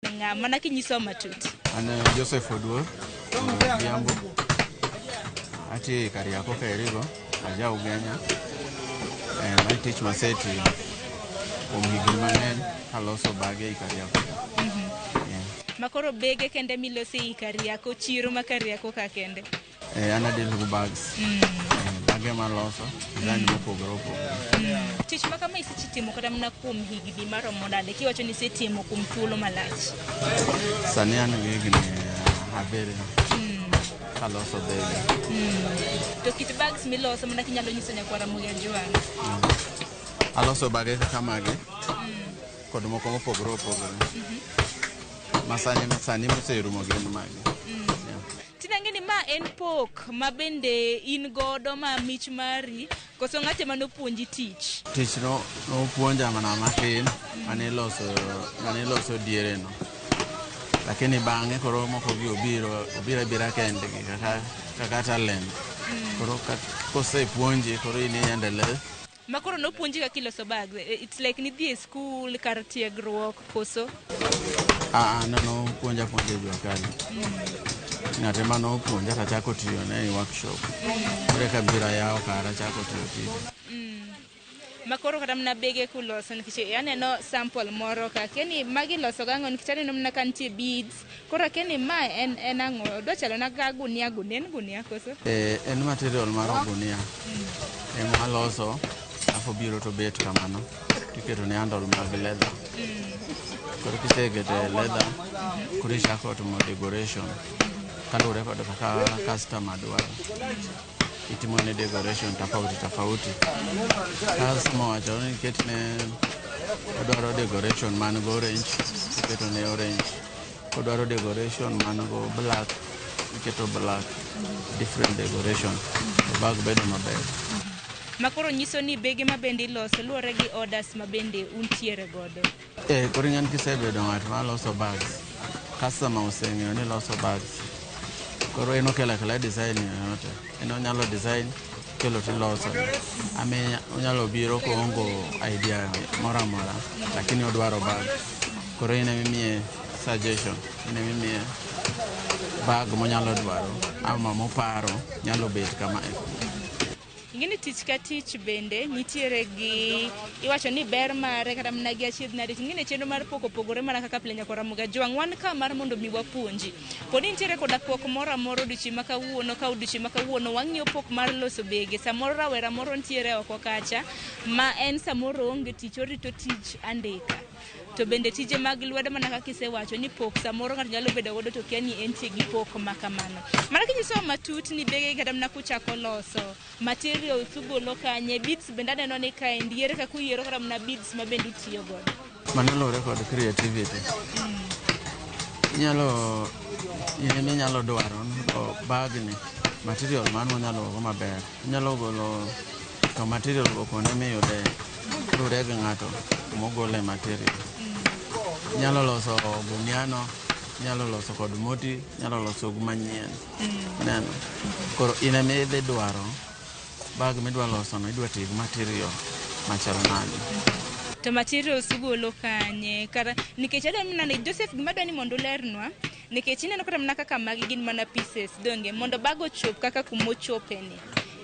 Ng'a mana kinyisowa matut. An Joseph Oduor, Odhiambo. Atiyo e Kariako Kaerigo, aja Ugenya. Ma tich masetiyo kuom higni mang'eny kaloso bage ei Kariako. Yeah. Makoro bege kende miloso ei Kariako, chiro ma Kariako ka kende. An adeal gi bags. Bage maloso, design mopogore opogore. Tich ma kama isetimo kata mana kuom higni maromo nade kiwacho ni isetimo kuom thuolo malach? Sani an gi higni 7 kaloso bege. To kit bags miloso mana kinyalo nyiso nyakwara Ramogi Ajwang'. Aloso bage kaka magi kod moko mopogore opogore. Masani moserumo gin magi. Yeah. Tinang'e ni ma en pok ma bende in godo ma mich mari koso ng'ate manopuonji tich? Tich no nopuonja mana matin mane iloso diere no. Lakini bang'e koro moko gi obiro abira kendgi kaka talent. Koro kosepuonji koro in iendelee. Ma koro nopuonji kaka iloso bags. It's like nidhi e school kar tiegruok koso? Ah, nopuonja puonja e jua kali. Ng'ate ma nopuonja tachako tiyo ne e workshop. Koro eka biro ayawo kara achako tiyo tije. Ma koro kata mana bege kuloso nikech aneno sample moro ka akia ni magi iloso gang'o nikech aneno mana ka nitie beads. Koro akia ni ma en ang'o? Odwa chalo na ka gunia gunia en gunia koso? En material mar ogunia. Ema aloso alafu biro to bet kamano. Tiketo ne handle mag leather. Koro kisekete leather, koro ichako timo decoration. Kaluwore kod kaka customer dwaro. Itimo ne decoration tofauti tofauti. Customer owacho ni ketne odwaro decoration man go orange, iketo ne orange. Kodwaro decoration man go black, iketo black. Different decoration. To bag bedo maber. Ma koro nyiso ni bege ma bende iloso luwore gi orders ma bende untiere godo. Koro ing'eni kisebedo ng'at ma loso bags, customer oseng'eyo ni iloso bags. Koro en okelo akela design yoyote. En onyalo design kelo tiloso. Ame onyalo biro koongo idea moro amora, lakini odwaro bag. Koro in emimiye suggestion, in emimiye bag monyalo dwaro ama moparo nyalo bet kamae. Ing'e ni tich ka tich bende nitiere gi iwacho ni ber mare kata mana gi achiedh nade. Ing'e ni chenro mar pok opogore mana kaka pile nyakwar Ramogi Ajwang'. Wan ka mar mondo mi wapuonji. Poni nitiere koda pok moro amora odiochieng' ma kawuono ka odiochieng' ma kawuono wang'iyo pok mar loso bege. Samoro rawera moro nitiere oko kacha ma en samoro oonge tich orito tij andika. To bende tije mag lwedo mana kaka isewacho ni pok samoro ng'ato nyalo bedo godo to kia ni entie gi pok ma kamano. Mana kinyisowa matut ni bege kata mana kuchako loso materials ugolo kanye, beads bende aneno ni kaendi ere kaka uyiero kata mana beads ma bende utiyo godo. Mano luwore kod creativity. Inyalo in ema inyalo dwaro ni bag ni material mano wanyalo go maber. Inyalo golo to material go kuonde miyude luwore gi ng'ato kumogole material. Inyalo loso gunia no, inyalo loso kod moti, inyalo loso gi manyien. Ineno? Koro in ema idhi dwaro bag midwa loso no idwa tiyo gi material machal nade. To materials ugolo kanye? Kata nikech adwa mana ni Joseph gima adwa ni mondo ulernwa nikech ineno kata mana kaka magi gin mana pieces donge mondo bag ochop kaka kumochope ni.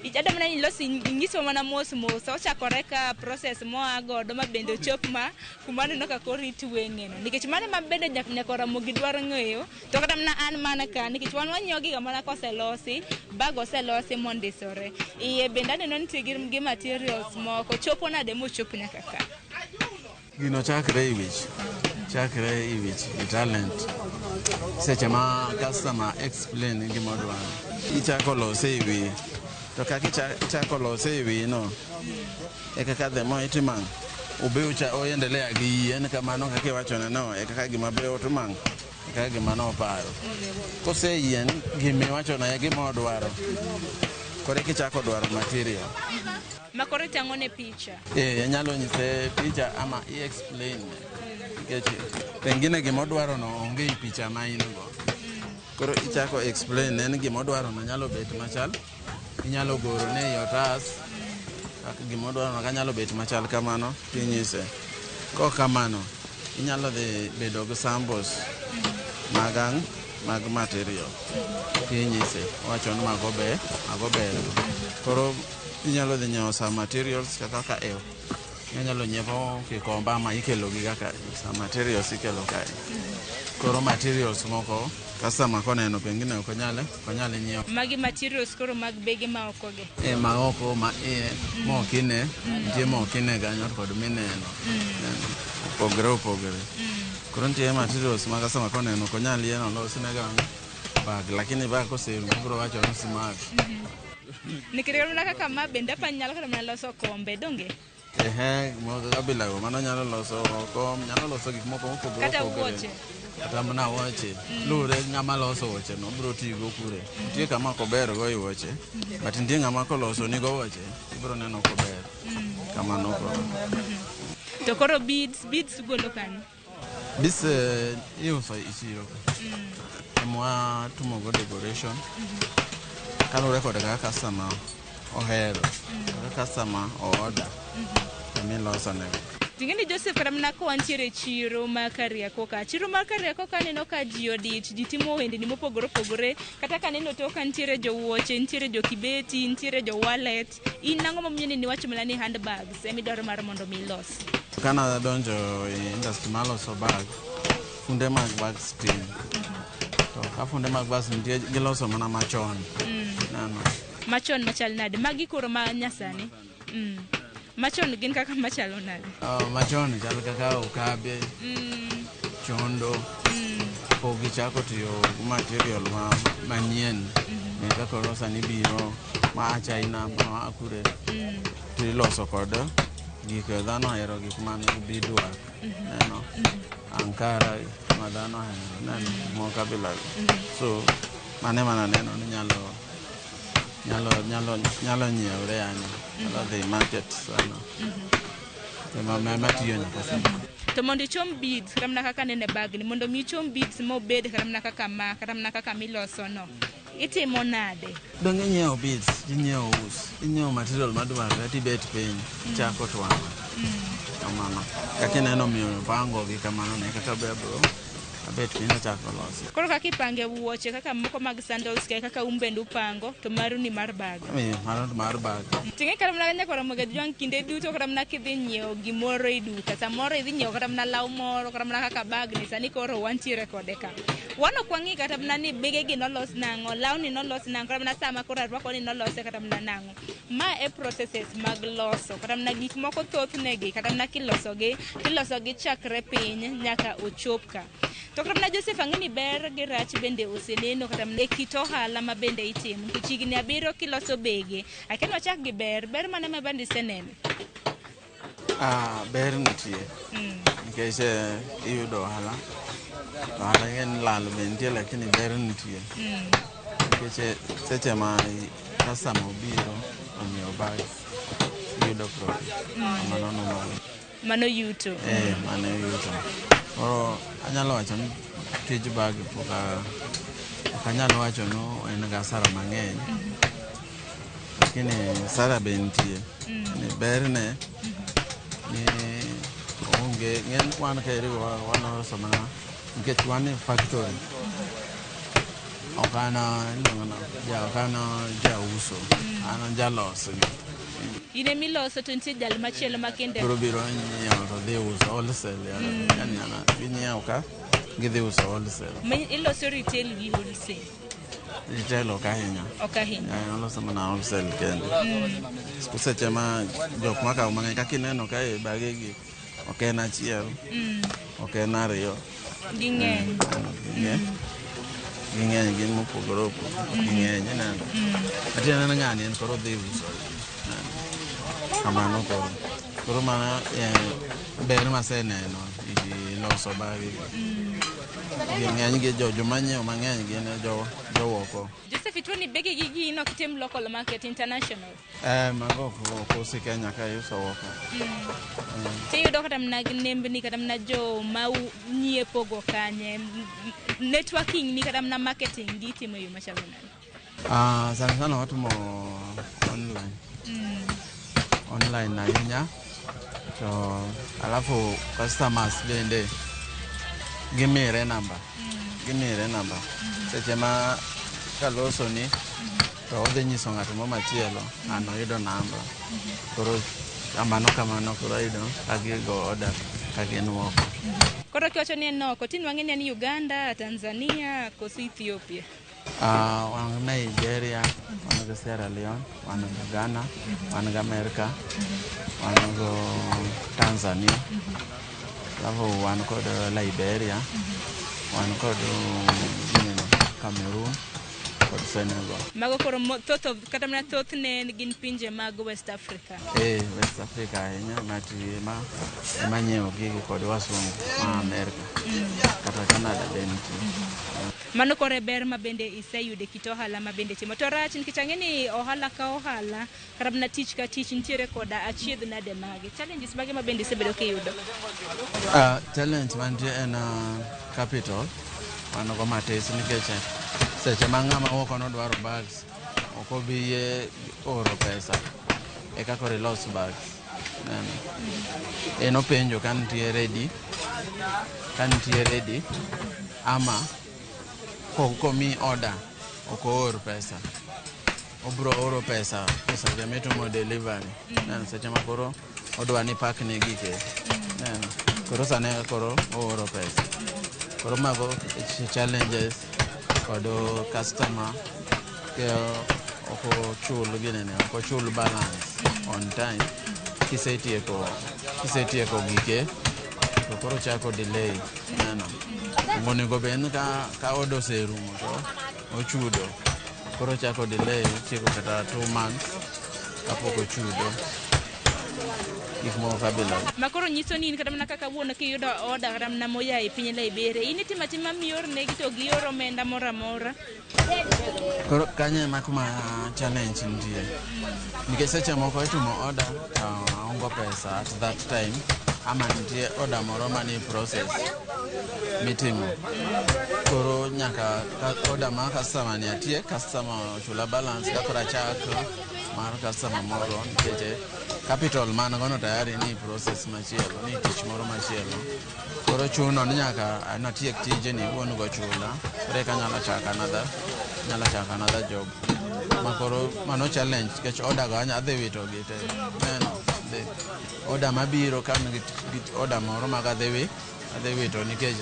Adwa mana ni ilos inyiswa mana mos mos ochakore ka process moa godo ma bende ochop ma kuma aneno ka koro itweng'e no. Nikech mano ema bende nyakwar Ramogi dwaro ng'eyo to kata mana an mana ka nikech wan wanyiewo giga mana koselosi bag oselosi mondisore. Iye bende aneno nitie gi materials moko chopo nade mochop nyaka ka. Gino chakre e wich, chakre e wich e talent. Seche ma customer explain gima odwaro, ichako lose e wiyi. To kaka ichako lose e wiyi no, e kaka the more itimo ang'o, obe oendelea gi yien kamano kaka iwachone no, e kaka gima be otimo ang'o, e kaka gima noparo. Koseyie ni gimiwachono e gima odwaro, koro eka ichako dwaro material. Ma koro itang'o ne picha. Inyalo nyise picha ama i explain ne. Nikech pengine gima odwaro no onge e picha ma in go. Koro ichako explain ne ni gima odwaro no nyalo bet machal, inyalo goro ne e otas kaka gima odwaro no kanyalo bet machal kamano tinyise. Kok kamano, Inyalo dhi bedo gi samples mag ang' mag material kinyise owacho ni mago ber, mago ber. Koro inyalo dhi nyiewo some materials kaka ka e inyalo nyiepo Gikomba ma ikelo gi kaka some materials ikelo kae. Koro materials moko customer koneno pengine ok onyal nyiewo. Magi materials koro mag bege ma oko gi. E ma oko, ma iye, ma ok ine nitie, ma ok ine kanyo kod mineno. Neno, opogore opogore. Koro nitie materials ma customer koneno ok onyal yie nolosne ga bag, lakini bag koserumo obiro wacho ni smart. Nikech kata mana kaka ma bende apa nyalo kata mana loso kombe, donge? Ehe, moko kabilago mano nyalo loso kom, nyalo loso gik moko mopogore Kata opogore. wuoche. Kata mana wuoche. Luwre ng'ama loso wuoche no obiro tigo kure. Nitie kama ok ober go i wuoche, but nitie ng'ama koloso nigo wuoche, ibiro neno kober. Kamano koro. To koro beads ugolo kanyo? Beads iuso e chiro. Ema watimogo decoration. Kaluwore kod kaka customer ohero. Kaka customer o-order. Emiloso nego. Ting'e ni Joseph, kata mana ka wantiere e chiro ma Kariakoo ka, chiro mar Kariakoo ka aneno ka ji odich, ji timo ohendni mopogore opogore. Kata kaneno to ka nitiere jowuoche, nitiere jo kibeti, nitiere jo wallet. In nang'o momiyo ni niwacho mana ni handbags emidwaro mar mondo mi ilos? Kana donjo e industry mar loso bag, funde mag bags tin. To ka funde mag bags nitie, giloso mana machon. Neno. Machon machal nade? Magi koro ma nyasani. Machon gin kaka machalo nade? Machon chal kaka okabe, chondo, pok gichako tiyo gi material ma manyien. Kaka koro sani biro ma a China, ma a kure, tiloso kod gik dhano ohero, gik man gi beadwork. Neno. Ankara ma dhano ohero. Neno gik moko kabila go. So mano ema naneno ni nyalo nyiewre yani. Nyalo dhi market sana. Ema tiyo nyaka sani. To mondo ichom beads kata mana kaka nene bagni, mondo mi ichom beads mobed kata mana kaka ma, kata mana kaka miloso no, itimo nade? Donge inyiewo beads, inyiewo us, inyiewo material madwarre tibet piny, ichako twang'o. Kamano. Kaka ineno miyo pango gi kamano ne kaka be abro abet piny achako loso. Koro kaka ipange wuoche kaka moko mag sandals kae, kaka un bende upango, to maru ni mar bag. Mar bag. Ting'e kata mana nyaka Ramogi Ajwang', kinde duto kata mana kidhi nyiewo gimoro e duka, samoro idhi nyiewo kata mana law moro, kata mana kaka bagni sani koro wantiere kode ka. Wan ok wang'i kata mana ni bege gi nolos nang'o, lawni nolos nang'o, kata mana sama koro arwako ni nolose kata mana nang'o. Ma e processes mag loso, kata mana gik moko thothne gi, kata mana kilosogi, tilosogi chakre piny nyaka ochop ka. To kata mana Joseph, ang'e ni ber gi rach bende oseneno kata mana e kit ohala ma bende itimo. Nikech higni 7 kiloso bege, akia ni wachak gi ber, ber mane ma bende iseneno? Ah, ber nitie. Nikech iyudo ohala. Ohala ing'e ni lal be nitie, lakini ber nitie. Nikech seche ma customer obiro onyiewo bag, iyudo profit. Mano normal. Mano yuto. Eh, mano yuto. Koro anyalo wacho ni tij bag pok ok anyal wacho ni en gi hasara mang'eny. Lakini hasara be nitie. Ni berne ni onge ng'eny wan kaeri waloso mana nikech wan e factory. Ok an iluongo ni ja ok an jauso, an jalos gi. In emiloso to nitie jal machielo ma kende. Koro biro nyiewo to dhi uso wholesale. Yani ginyiewo ka gidhi uso wholesale. Ma iloso retail gi wholesale? Retail ok ahinya. Ok ahinya. Aloso mana wholesale kende. Seche ma jok makawo mang'eny kaka ineno kae bage gi ok en achiel, ok en ariyo. Ging'eny. Ging'eny, gin mopogore opogore. Ging'eny ineno. Ati aneno ng'ani en koro dhi uso. Kamano koro. Koro mano ber maseneno e loso bage gi. Ng'eny gi joma nyiewo mang'eny gin jowoko. Joseph, ituo ni bege gi gin ok tim local market, international. Eh, mago ok usi Kenya ka, iuso oko. Tiyudo kata mana nembni, kata mana jo ma nyiepo go kanye? Networking ni kata mana marketing gi itimo e yo machalo nade? Ah, sana sana watimo online. Online ahinya. To alafu customers bende gimire namba. Gimire namba. Seche ma kalosoni to odhi nyiso ng'ato mo machielo, ng'ano yudo namba. Koro kamano kamano koro ayudo ka gigo order ka gin oko. Koro kiwacho ni en oko, tinwang'e ni en Uganda, Tanzania, koso Ethiopia? Wan Nigeria, wan gi Sierra Leone, wan gi Ghana, wan gi America, wan go Tanzania, alafu wan kod Liberia, wan kod ginene, Cameroon kod Senegal. Mago koro thoth kata mana thothne gin pinje mag West Africa. West Africa ahinya mati ema nyiewo gigi kod wasungu ma America kata Canada be nitie. Mano koro e ber ma bende iseyudo e kit ohala ma bende timo. To rach nikech ang'e ni ohala ka ohala, kata mana tich ka tich nitiere koda achiedh nade mage. Challenges mage ma bende isebedo kiyudo? Challenge mantie en capital wan go matis nikech seche ma ng'ama oko nodwaro bags ok obi yie oro pesa eka koro ilos bags. Neno. En openjo ka nitie ready, ka nitie ready ama komi order ok oor pesa. Obro oro pesa seche mitimo delivery. Neno, seche ma koro odwa ni pakne gike. Neno. Koro sani koro ooro pesa. Koro mago challenges kod customer ke ok ochul ginene, ok ochul balance on time. Kisetieko gike to koro chako delay. Neno. Onego bed ni ka order oserumo to ochudo. Koro chako delay, otieko kata 2 months kapok ochudo. Gik moko kabila. Ma koro nyiso ni in kata mana kaka wuon kiyudo order kata mana moya e piny Liberia, in itimo atima miornegi to gior omenda moro amora. Koro kanyo ema kuma challenge nitie. Nikech seche moko itimo order to aongo pesa at that time ama nitie order moro manie process mitimo. Koro nyaka order mar customer ni atiek, customer ochula balance ka koro achak mar customer moro nikech capital man gono tayari ni process machielo, ni tich moro machielo. Koro chuno ni nyaka natiek tijeni wuon go chula, koro eka anyalo chako another, nyalo chako another job. Ma koro mano challenge nikech order go adhi wito gi te. Neno, dhi. Order mabiro ka an gi order moro mag adhi wito nikech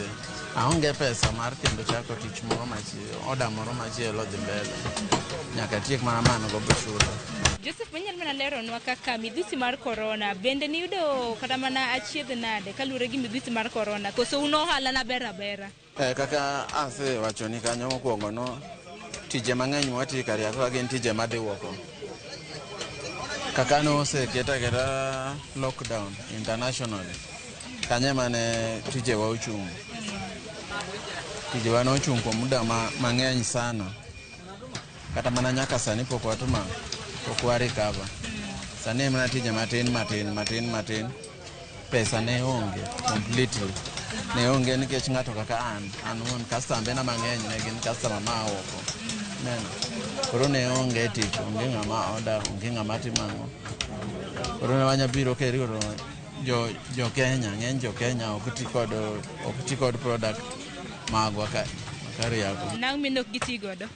aonge pesa mar kendo chako tich moro machielo, order moro machielo dhi mbele. Nyaka atiek mana mano go bochulo. Joseph, inyalo mana leronwa kaka midhusi mar corona bende niyudo kata mana achiedh nade kaluwore gi midhusi mar corona, koso un ohala na ber abera? Kaka asewachoni kanyo mokwongo no, tije mang'eny mwatiyo Kariakoo gin tije madhi oko. Kaka noseket aketa lockdown internationally, kanyo ema ne tijewa ochung'. Tijewa nochung' kuom muda mang'eny sana. Kata mana nyaka sani pok watimo, pok wa recover. Sani en mana tije matin matin matin matin. Pesa ne onge completely. Ne onge nikech ng'ato kaka an wuon customer na mang'eny ne gin customer ma oko. Neno. Koro ne onge tich, onge ng'ama order, onge ng'ama timo ang'o. Koro ne wanya biro keri koro jo Kenya, ng'eny jo Kenya ok ti kod product magwa ka Kariakoo. Nang' mine ok giti godo?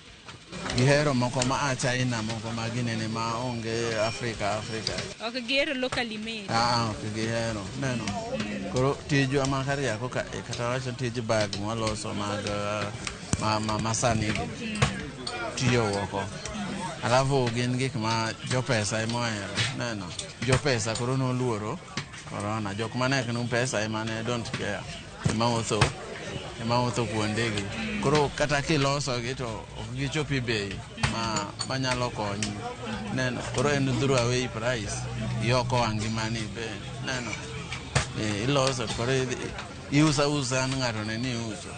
Gihero moko ma a China, moko ma ginene ma onge Afrika Afrika. Ok gihero locally made. Ah, ok gihero. Neno. Koro tijwa ma Kariakoo ka kata wacho tij bag mwaloso mag ma sani gi tiyo oko. Alafu gin gik ma jopesa ema ohero. Neno. Jopesa koro noluoro corona. Jok mane ok nu pesa ema ne don't care. Ema wuotho kuondegi. Koro kata kiloso gi to ok gichopi bei ma manyalo konyi. Neno. Koro en through away price. Iokoa ngimani be. Neno. Iloso to koro iuso ausa an ng'ato ne ni iuso.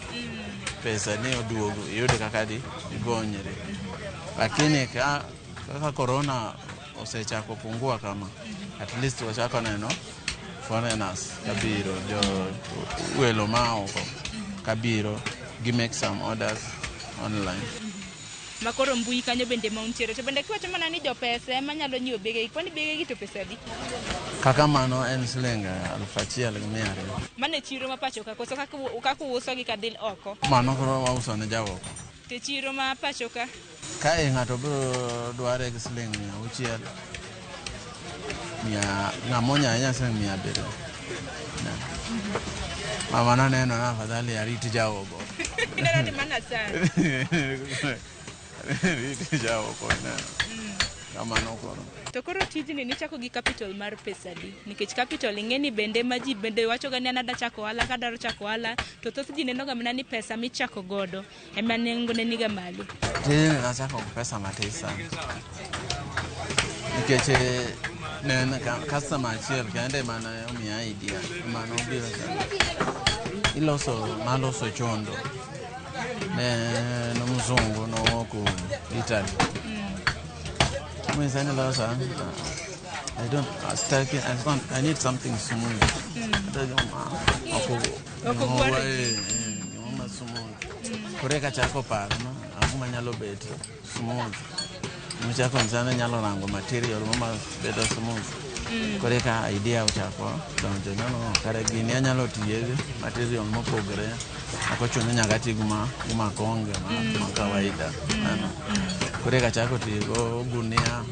Pesa ni oduogo iyud kaka di igonyri. Lakini kaka corona osechako pungua kama, at least wachako neno foreigners kabiro, jo welo ma oko kabiro, gi make some orders online. Ma koro mbui kanyo bende ma untiere. To bende kiwacho mana ni jopesa ema nyalo nyiewo begegi, kwani begegi to pesa adi? Kaka mano en siling 1200. Mano e chiro ma pacho ka koso kaka uusogi kadhi oko? Mano koro wauso ne jaoko. To e chiro ma pacho ka? Kae ng'ato biro dware gi siling 600. Mia ng'ama onya ahinya siling 700. Mama naneno na afadhali arit jaoko. Ineno ni mano asara. Arit jaoko ineno. Kamano koro. To koro tijni nichako gi capital mar pesa adi? Nikech capital ing'e ni bende ma ji bende wacho ga ni an adwa chako ohala kadwaro chako ohala to thoth ji neno ga mana ni pesa michako godo ema nengone niga malo. Tijni nachako gi pesa matis sana. Nikech ne en customer achiel kende ema ne omiya idea ema nobiro iloso naloso chondo ne en mzungu nowuok Italy. Manyisa ni losa I don't I, I, don't, I need something smooth. Ok ogwaro ji. Gimoro ma smooth. Koro eka achako paro no ang'o manyalo bet smooth. Mochako nyisa ni anyalo rango material mo mabedo smooth. Koro eka idea ochako donjo no kare gini anyalo tiye gi material mopogore. Ok ochuno ni nyaka ati gi makonge ma kawaida. Koro eka achako tiyo go gunia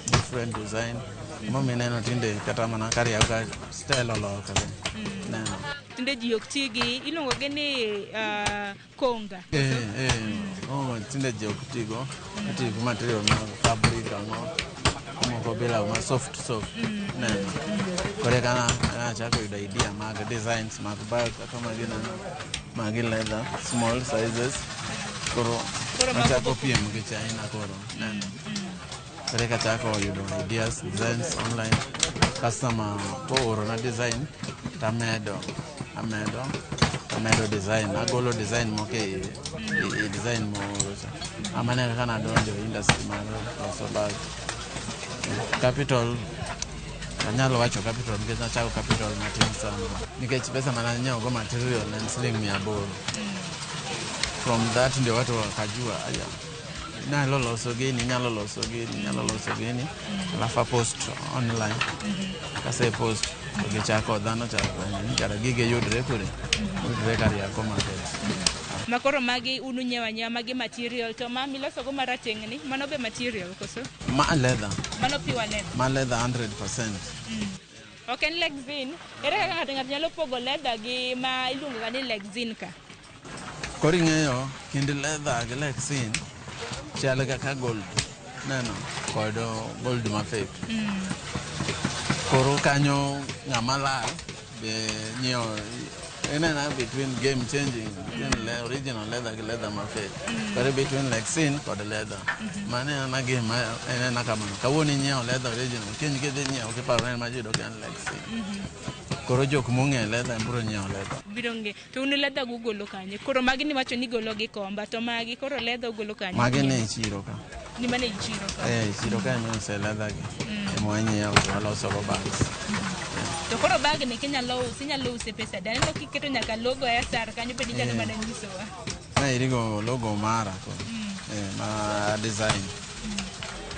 different design. Emomiyo ineno tinde kata mana Kariako ka style olokore. Neno. Tinde ji ok ti gi iluongo gi ni konga. Oh, tinde ji ok tigo. Itiyo gi material mag fabric ang'o. Moko bila ma soft soft. Neno. Koro eka nachako yudo idea mag designs mag bag kaka magi neno. Magi leather, small sizes. Koro Koro mago nachako piem gi China koro. Neno. Koro eka achako yudo ideas, designs online. Customer koorona design tamedo, amedo, amedo design. Agolo design moko e design mooro cha. Amano e kaka nadonjo e industry mar loso bag. Capital anyalo wacho capital nikech nachako capital matin sana. Nikech pesa mane anyiewo go material ne en siling 800. From that ndio watu wakajua aya, inyalo loso gini, inyalo loso gini, inyalo loso gini. Alafu apost online. Kase post to gichako dhano chako ni kara gige yudre kure? Yudre Kariako market. Ma koro magi un unyiewo anyiewa magi material to ma miloso go marateng' ni mano be material koso? Ma leather. Mano pure leather. Ma leather 100%. Ok en lexin. Ere kaka ng'ato nyalo pogo leather gi ma iluongo ga ni lexin ka? Koro ing'eyo kind leather gi lexin chal kaka gold. Neno kod gold ma fake. Koro kanyo ng'ama lal be nyiewo ineno between game changing between original leather gi leather ma fake. Koro between lexin kod leather. Mano en gima en kamano. Kawuono inyiewo leather original, kiny kidhi nyiewo kiparo ni en ma ji yudo ka en lexin. Koro jok mong'eyo leather ema biro nyiewo leather. Biro ng'e. To un leather go ugolo kanye? Koro magi niwacho ni igolo gi komba to magi koro leather ugolo kanye? Magi ni e chiro ka. Ni mana e chiro ka. Eh, chiro ka ema iuse leather gi. Ema wanyiewo to waloso go bags. To koro bag ni kinyalo use, inyalo use pesa adi? Aneno kiketo nyaka logo SR kanyo bende inyalo mana nyisowa. Ma irigo logo mara koro. Ma design.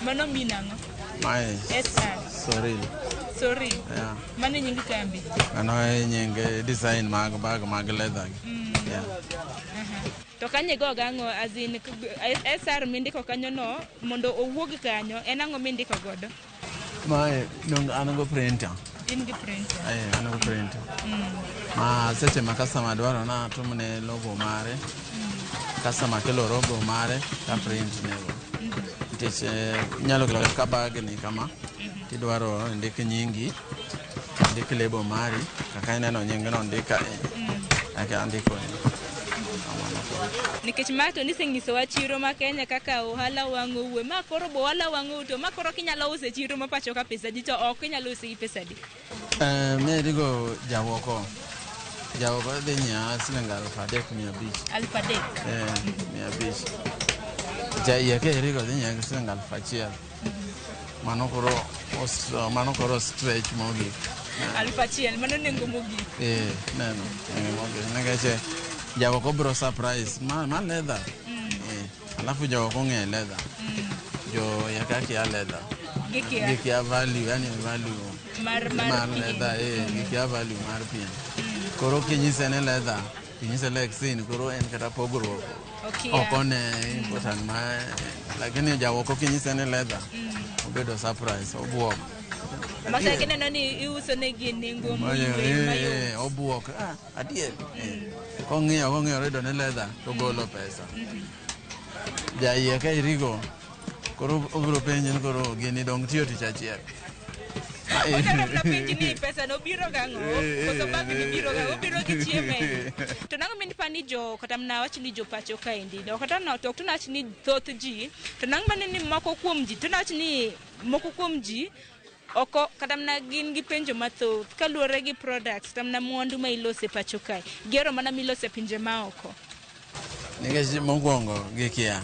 Mano mean ang'o? Mae SR. Sorry. Sorry. Yeah. Mano e nying kambi. Mano e nying design mag bag mag leather gi. Yeah. To kanyo igo gang'o as in SR mindiko kanyo no mondo owuog kanyo en ang'o mindiko godo? Mae dong an go printer. In gi printer. An go printer. Ma seche ma customer dwaro na atomne logo mare. Customer kelo logo mare ta print nego. Nikech inyalo kelo ka bag ni kama tidwaro ndik nyingi, ndik lebo mari kaka ineno nying no ndik kae. Kaka andiko ni. Kamano koro. Nikech ma to nisenyisowa chiro ma Kenya kaka ohala wang'o wuo. Ma koro bo ohala wang'o to ma koro kinyalo uso e chiro ma pacho ka pesa adi to oko inyalo use gi pesa adi? Merigo jawoko. Jawoko dhi nyiewa siling 3500. 3000. 500. Ja iye ka irigo dhi nyiewa gi siling 1000. Mano koro mano koro stretch mogik. 1000 mano nengo mogik. Neno, nengo mogik. Nikech jawoko bro surprise ma leather. Alafu jo ok ong'e leather. Jo yaka kia leather. Gikia. Gikia value, yani value Mar pien. Leather, gikia value mar pien. Koro kinyise ni leather, kinyise Lexin, koro en kata pogruok. Okia. Ok one important ma, lakini jawoko kinyise ni leather, obedo surprise, obuok. Masa kineno ni iuso negi e nengo Oye, moywe mayot. Obuok. Ah, adier. Kong'iyo oyudo ni leather, to golo pesa. Jaiye ka irigo, koro obiro penji ni koro gini dong tiyo tich achiel. Ochako mana penji ni pesa no biro gang'o koso bag ni biro gang'o, obiro gi chiemo e. To nang'o min pani jo kata mana wach ni jo pacho kaendi no kata no to ok to ni thoth ji to nang'o mane ni moko kuom ji to nawach ni moko kuom ji oko kata mana gin gi penjo mathoth kaluwore gi products kata mana mwandu ma iloso e pacho kae gihero mana miloso e pinje maoko. Nikech mokwongo gikia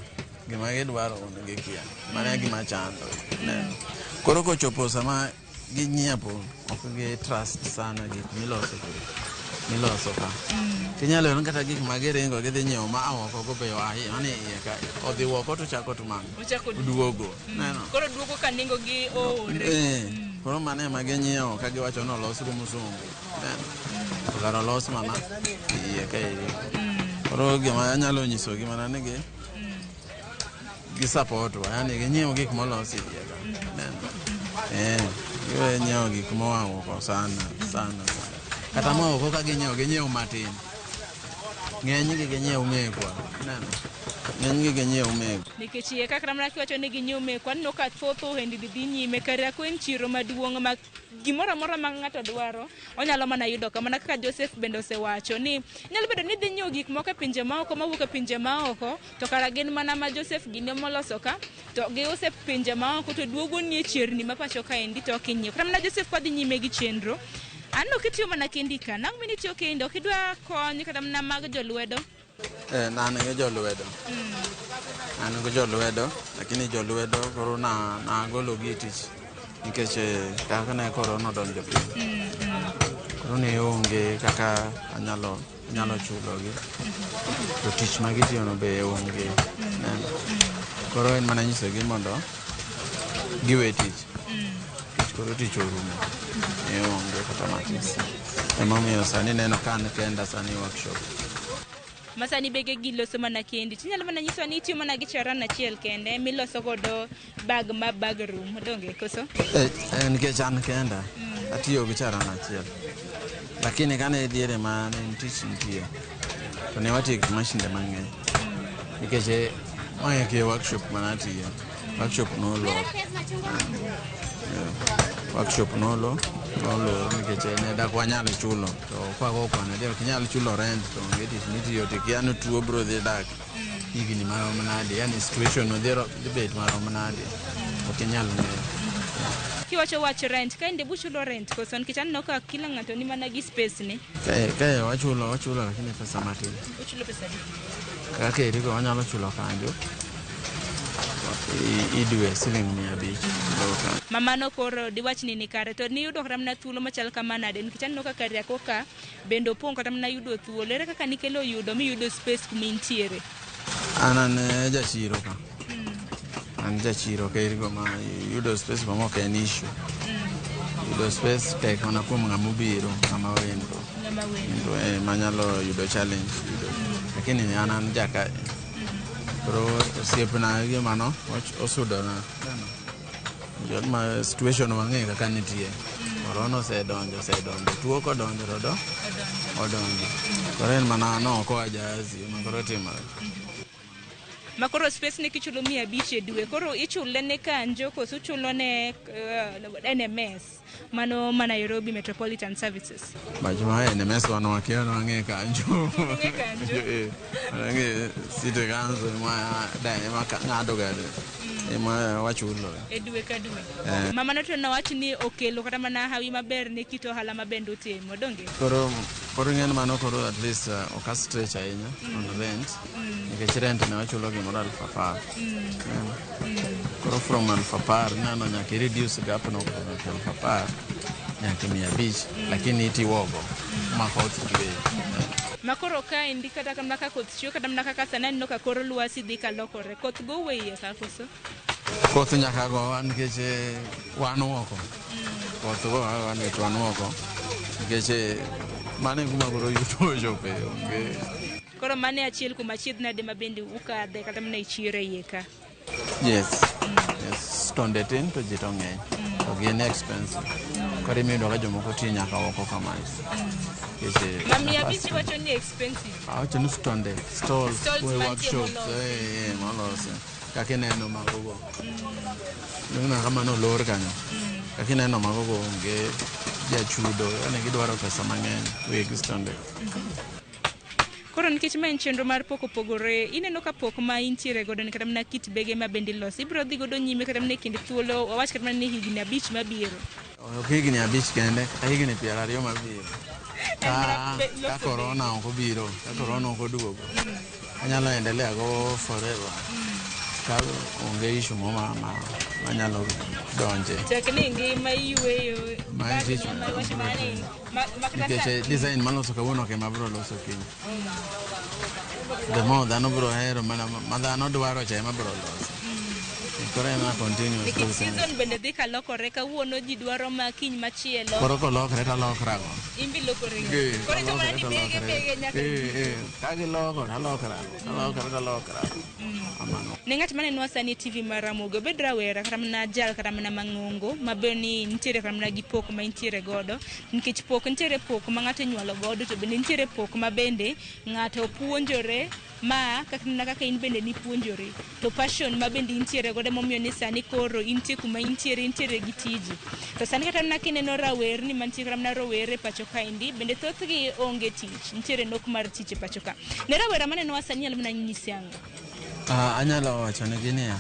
gima gidwaro gikia, mano e gima chando. Neno. Koro kochopo sama ginyiepo, ok gi trust sana gik miloso ka. Tinyalo yudo kata gik ma giringo gidhi nyiewo ma oko go beyo ahinya mane iye ka odhi oko to chako tumang' Ochako duogo. Neno. Koro duogo ka nengo gi oore. Koro mano ema ginyiewo ka giwacho ni olos gi musungu. Neno. To kara olos mana iye ka iye. Koro gima anyalo nyisogi mana ni gi support wa, yani ginyiew gik molos iye ka. Neno. Giwe nyiewo gik moa oko sana sana sana. Kata moa oko ka ginyiewo, ginyiew matin. Ng'eny gi ginyiew mekwa. Neno. Ng'eny gi ginyiew mekwa. Nikech iye kaka mana kiwacho ni ginyiew mekwa, aneno ka thoth ohendni dhi nyime. Kariakoo en chiro maduong' ma gimoro amora ma ng'ato dwaro onyalo mana yudo ka. Mana kaka Joseph bende osewacho ni nyalo bedo ni dhi nyiewo gik moko e pinje maoko mawuok e pinje maoko, to kara gin mana ma Joseph gini moloso ka to giuse pinje maoko to duogo ni e cherni ma pacho kaendi to ok inyiew. Kata mana Joseph kwadhi nyime gi chenro, aneno kitiyo mana kendi ka, nang'o mini itiyo kendi, ok idwa kony kata mana mag jolwedo? An gi jolwedo. An gi jolwedo, lakini jolwedo koro na nagologi e tich nikech kaka ne korona odonjo piny. Koro ne onge kaka anyalo chulogi. To tich ma gitiyono be onge. Neno. Koro en mana nyisogi mondo giwe tich. Nikech koro tich orumo. Ne onge kata matis. Emomiyo sani neno ka an kenda sani e workshop. Masani bege gi loso mana kendi. Tinyalo mana nyisowa ni itiyo mana gi charan achiel kende miloso godo bag ma bag room, donge koso? Nikech an kenda, atiyo gi charan achiel. Lakini kane diere ma ne tich nitie, to ne watiyo gi mashinde mang'eny. Nikech mae e workshop mana atiyo. Workshop nolor. Workshop nolor nikech ne dak wanyal chulo. To kwago kwano adier ok inyal chulo rent to onge tich mitiyo to ikia ni tuo biro dhi dak higni marom nade. Yani situation no dhi bet marom nade. Ok inyal ng'eyo. Kiwacho wach rent, ka inde buchulo rent koso nikech aneno ka kila ng'ato ni mana gi space ne. Kae wachulo lakini pesa matin. Uchulo pesa adi? Kaka eriko wanyalo chulo kanjo idwe siling 500. Mamano koro diwach ni ni kare to niyudo kata mana thuolo machal kama nade nikech aneno ka Kariakoo ka bende opong' kata mana yudo thuolo. Ere kaka nikelo yudo miyudo space kuma intiere? An jachiro ka. An jachiro ka eriko ma yudo space ma ok en issue. Yudo space tek mana kuom ng'ama obiro, ng'ama wendo. Ng'ama wendo. Manyalo yudo challenge yudo. Lakini an jaka. Koro osiepna gi mano osudona. Ma situation wang'eyo kaka nitie. Korona osedonjo. Tuo kodonjo to odonjo. Koro en mana no okoa jazi ma koro timore. Ma koro space ne kichulo 500 e dwe, koro ichule ne kanjo koso uchulo ne NMS mano ma Nairobi Metropolitan Services? Bach ma NMS wan wakia wang'e kanjo. Ung'e kanjo? Wang'e City Council ema ng'ado ga ema wachulo. E dwe ka dwe. Mama no to nawach ni okelo kata mana hawi maber ne kit ohala ma bende utimo, donge? Koro ing'e ni mano koro at least ok a stretch ahinya on rent. Nikech rent ne wachulo gimoro 10,000. Koro from 10,000 nano nyaka i reduce gap no kuom 10,000 nyaka 500, lakini itiwogo ma koth chwe. Ma koro kaendi kata mana ka koth chwe kata mana kaka sani aneno ka kor lwasi dhi ka lokore. Koth go iye ka koso? Koth nyaka gowa nikech wan oko. Koth gowa nikech wan oko. Nikech mano e kuma koro yuto ochope onge. Koro mano e achiel kuom achiedh nade ma bende ukadhe kata mana e chiro e iye ka. Yes. Yes. Stonde tin to ji to ng'eny. To gin expensive. Koro imiyudo ka jomoko tiyo nyaka oko kamae. Nikech Ma mia abich iwacho ni expensive. Awacho ni stonde, stalls, Stalls mantie workshops, molosi. Molosi. Kaka ineno mago go. Ineno kama nolor kanyo. Kaka ineno mago go onge jachudo, yani gidwaro pesa mang'eny weg stonde. Koro nikech ma en chenro mar pok opogore, ineno ka pok ma intiere godo ni kata mana kit bege ma bende iloso, ibiro dhi godo nyime kata mana e kind thuolo, wawach kata mana ni higni 5 mabiro. Ok higni 5 kende, kata higni 20 mabiro. Ka corona ok obiro, ka corona ok oduogo, anyalo endelea go forever. Ka onge issue mo manyalo donje. Tek ni ngima iyweyo. Ma en tich ma iwacho mana ni Nikech design maloso kawuono ok ema abiro loso kiny. The more dhano biro hero mana ma dhano dwaro cha ema biro loso. Koro en a continuous Nikech process. season bende dhi ka lokore, kawuono ji dwaro ma kiny machielo. Koro kolokre to alokrago. In be lokori. Koro icho mana ni bege bege nyaka. Ka giloko to alokrago. Alokra to alokrago. Kamano. Ne ng'at manenowa sani e TV mar Ramogi, obed rawera kata mana jal kata mana mang'ongo, ma be ni nitiere kata mana gi pok ma intiere godo, nikech pok nitiere pok ma ng'ato inyuolo godo, to bende nitiere pok ma bende ng'ato puonjore ma kaka mana kaka in bende nipuonjori, to passion ma bende intiere godo emomiyo ni sani koro intie kuma intiere, intiere gi tiji. To sani kata mana kineno rawerni mantie kata mana rowere e pacho kaendi, bende thothgi onge tich, nitiere nok mar tich e pacho ka. Ne rawera manenowa sani nyalo mana nyisi ang'o? Anyalo wacho negi niya,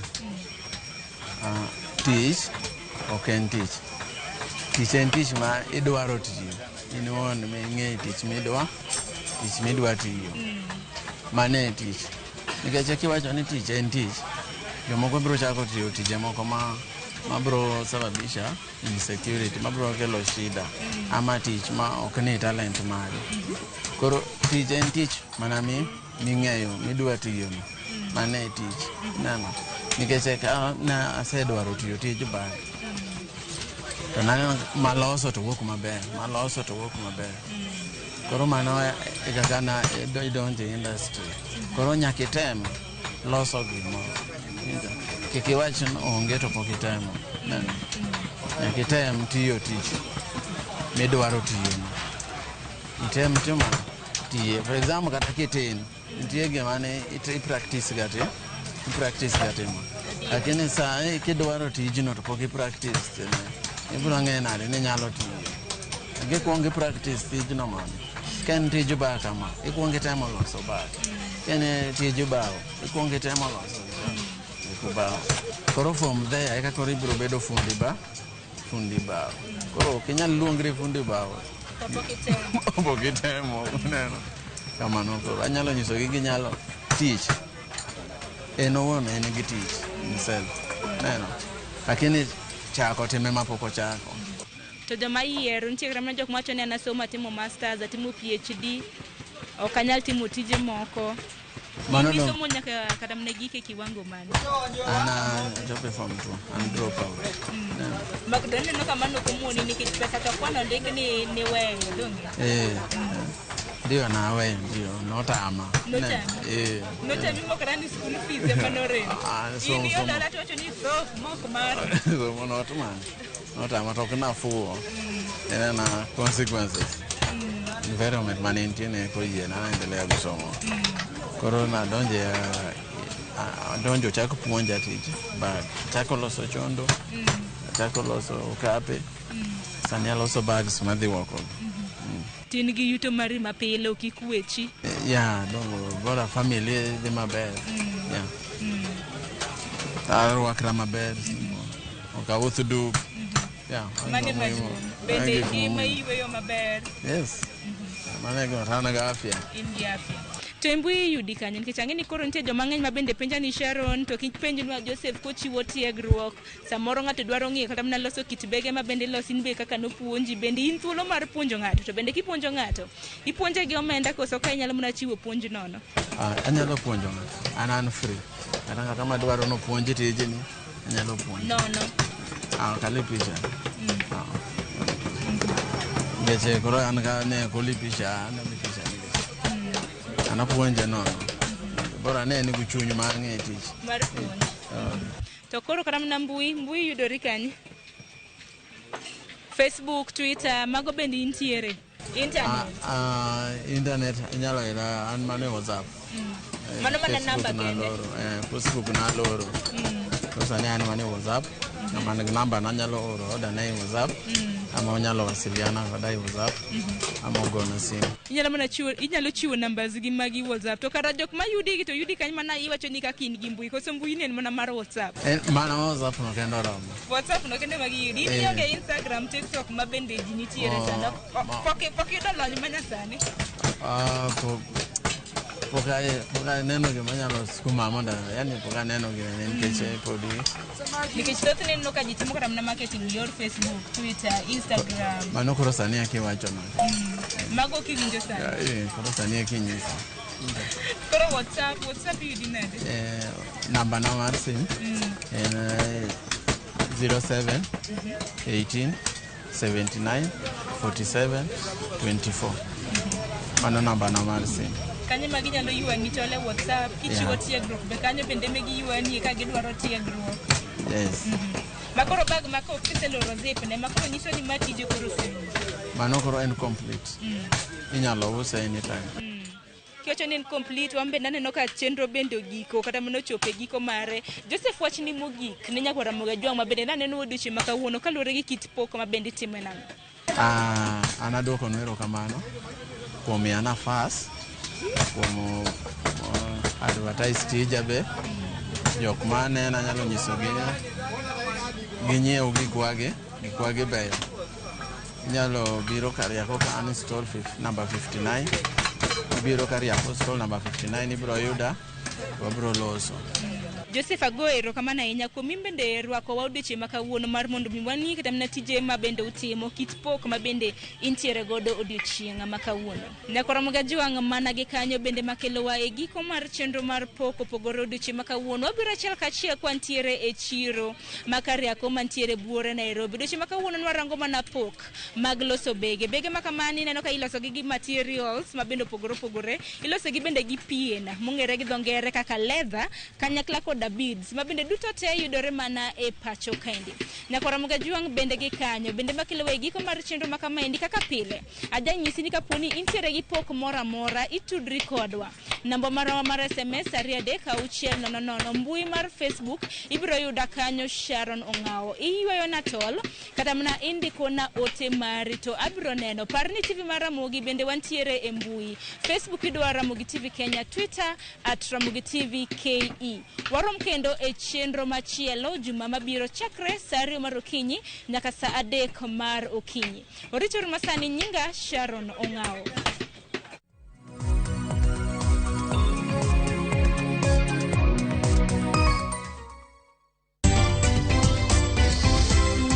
tich ok en tich. Tich en tich ma idwaro tiyo. In iwuon ming'e tich midwa tiyo. Mano e tich. Nikech kiwacho ni tich en tich, jomoko biro chako tiyo tije moko ma biro sababisha insecurity, ma biro kelo shida, ama tich ma ok ni talent mari. Koro tich en tich mana ming'eyo midwa tiyo no. Mano e tich. Neno. Nikech ka na asedwaro tiyo tij bag, to naneno maloso to wuok maber, maloso to wuok maber. Koro mano e kaka na idonjo e industry. Koro nyaka item loso gimoro. Kik iwach ni onge to pok itemo. Neno. Nyaka item tiyo tich midwaro tiyo no. Item timo tiye. For example, kata kitin, nitie gima ne i-practice ga ti, i-practice ga timo. Lakini saa kidwaro tijno to pok i-practice time, ibiro ng'eyo nade ni inyalo tiyo. Kikuongo i-practice tijno mondo. Ka en tij bao kama, ikuongo itemo loso bao. Ka en tij bao, ikuongo itemo loso bao. Koro from there, eka koro ibiro bedo fundi fundi bao. Koro ok inyal luongri fundi bao. Kapok itemo. Pok itemo, neno. Kamano koro anyalo nyisogi ginyalo tich. En owuon en gi tich himself. Neno. Lakini chako time ma pok ochako. To joma yiero, nitie kata mana jok mawacho ni an asomo atimo masters, atimo PhD, ok anyal timo tije moko. Mano In dong- isomo nyaka kata mana gike kiwango mane? An achopo e form 2, an drop out. Neno. Mak to ineno ka mano ok omuoni nikech pesa to kwano ndik ni niweyo, donge? Ndio naweyo, ndio notama. Notami? Notami mok kata ni school fees ema norem. Ah, somo, In somo. iolo to wacho ni sof mok mar. Somo notama. Notama to ok nafuwo. En ena consequences. Environment mane nitie ne koyie na endelea gi somo. Koro nadonjo adonjo chako puonja tich bag. Achako loso chondo. Achako loso okape. Sani aloso bags madhi oko. Tin gi yuto mari mapile ok ikwechi. Yeah, dongo bora family dhi maber. Yeah. Arwakra maber. Ok awuoth duk. Yeah, Mano mago ema muhimu. duong'. Bende Mago gik ngima muhimu. iyweyo maber. Yes. Mano e gima an gi afya. In gi afya. To e mbui iyudi kanye? Nikech ang'e ni koro nitie joma ng'eny ma bende penja ni Sharon, to kipenjnwa Joseph kochiwo tiegruok, samoro ng'ato dwaro ng'iyo kata mana loso kit bege ma bende iloso in be kaka nopuonji, bende in thuolo mar puonjo ng'ato, to bende kipuonjo ng'ato, ipuonje gi omenda koso ka inyalo mana chiwo puonj nono? Anyalo puonjo ng'ato. An free. Kata ng'ato madwaro nopuonji tijni, anyalo puonjo. Nono. Ok alipisha. Nikech koro an ka ne ok olipisha, an alipisha nikech an apuonje nono. Bora ne en gi chuny mar ng'e tich. Mar puonj. To koro kata mana mbui yudori kanye? Facebook, Twitter, mago bende intiere? Internet. Internet inyalo yuda an mana e WhatsApp. Mano mana namba kende. Facebook naloro. Koro sani an mana e WhatsApp. Ng'ama nigi namba na nyalo oro order na e WhatsApp. Ama onyalo wasiliana koda e WhatsApp. Ama ogona simu. Inyalo mana chiwo, inyalo chiwo numbers gi magi WhatsApp. To kara jok mayudi gi to yudi kanyo mana iwacho ni kaka in gi mbui. Koso mbui ni en mana mar WhatsApp. En mana WhatsApp no kende oromo. WhatsApp no kende magi yudi. In ionge Instagram, TikTok ma bende ji nitiere sana. Pok yudo lony manyasani. Pok aneno gima nyalo skuma mondo, yani pok aneno gima nikech podi. Nikech thothne ineno ka ji timo kata mana marketing yor Facebook, Twitter, Instagram. Mano koro sani eka iwacho no. Mago kiwinjo sani. Koro sani eka inyisa. Koro WhatsApp iyudi nade? Namba na mar sim en 07 18 79 47 24. Mano namba na mar sim. Kanyo ma ginyalo ywani tole WhatsApp, kichiwo tiegruok be kanyo bende me giywani ka gidwaro tiegruok. Yes. Makoro bag ma kiseloro zip ne, makoro nyiso ni ma tije koro oserumo. Mano koro en complete. Inyalo use anytime. Kiwacho ni en complete, wan bende aneno ka chenro bende ogiko kata mana ochopo e giko mare. Joseph, wachni mogik ne nyakwar Ramogi Ajwang' ma bende naneno odiochieng' ma kawuono kaluwore gi kit pok ma bende itimo e nam. An aduokonu erokamano kuom miya nafas kuom advertise tija be. Jok manena anyalo nyisogi ginyiew gikwagi, gikwagi beyo. Inyalo biro Kariako ka an stall number 59. Ibiro Kariako stall number 59 ibiro yuda, wabiro loso. Joseph, ago erokamano ahinya kuom in bende rwakowa odiochieng' ma kawuono mar mondo mi wang'i kata mana tije ma bende utimo, kit pok ma bende intiere godo odiochieng' ma kawuono. Nyakwar Ramogi Ajwang' mana gi kanyo bende makelowa e giko mar chenro mar pok opogore odiochieng' ma kawuono. Wabiro achiel kachiel kwantiere e chiro ma Kariako mantiere buore Nairobi. Odiochieng' ma kawuono nwarango mana pok mag loso bege. Bege ma kamani ineno ka iloso gi materials ma bende opogore opogore. Iloso gi bende gi pien mong'ere gi dho ngere kaka leather kanyakla koda beads ma bende duto te yudore mana e pacho kaendi. Nyakwar Ramogi Ajwang' bende gi kanyo bende makelowa e giko mar chenro ma kamaendi kaka pile. Ajanyisi ni kaponi intiere gi pok moro amora itudri kodwa. Namba marwa mar SMS 236 000. Mbui mar Facebook ibiro yuda kanyo Sharon Ong'awo. Iywayo na tol kata mana indiko na ote mari to abiro neno. Par ni TV mar Ramogi bende wantiere e mbui. Facebook idwaro Ramogi TV Kenya, Twitter at Ramogi TV KE. Warom kendo e chenro machielo juma mabiro chakre saa 2 mar okinyi nyaka saa 3 mar okinyi. Oritoru masani, nyinga Sharon Ong'awo.